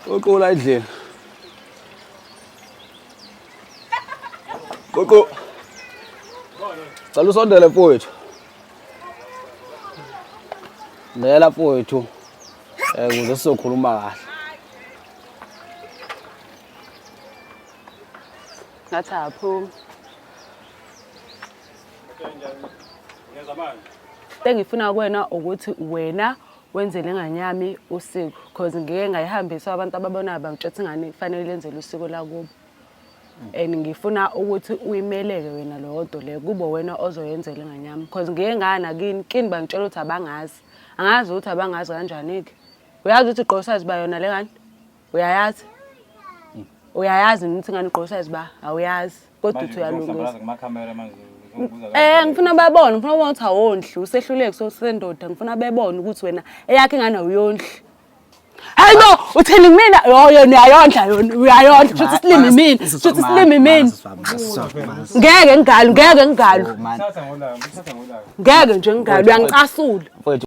Qoqo la endlini. Qoqo. Cela usondele mfowethu. Ndela mfowethu. Eh ukuze sizokhuluma kahle. Ngathi aphumi. Engifuna kuwena ukuthi wena wenzele ingane yami usiko cause ngike ngayihambisa abantu ababonayo bangitshela ukuthi ingane kufanele lenzele usiko lakubo. And ngifuna ukuthi uyimeleke wena leyo nto leyo kube wena ozoyenzela ingane yami cause ngike ngaya nakini kini bangitshela ukuthi abangazi. Angazi ukuthi abangazi kanjani-ke. Uyazi ukuthi igqokisa ziba yona le ngane? Uyayazi? Uyayazi ukuthi ingane igqokisa ziba? Awuyazi. Kodwa uthi uyalungisa. Kumakhamera manje uzongibuza Eh ngifuna babone, ngifuna babone ukuthi awondli, usehluleki sosendoda, ngifuna bebone ukuthi wena eyakhe ingane awuyondli. Hayi bo, uthini kumina? Yo yona uyayondla yona, uyayondla, shuthi silimi mina, shuthi silimi mina. Ngeke ngigalwe, ngeke ngigalwe. Thatha ngolaka, thatha ngolaka. Ngeke nje ngigalwe, uyangicasula. Mfowethu.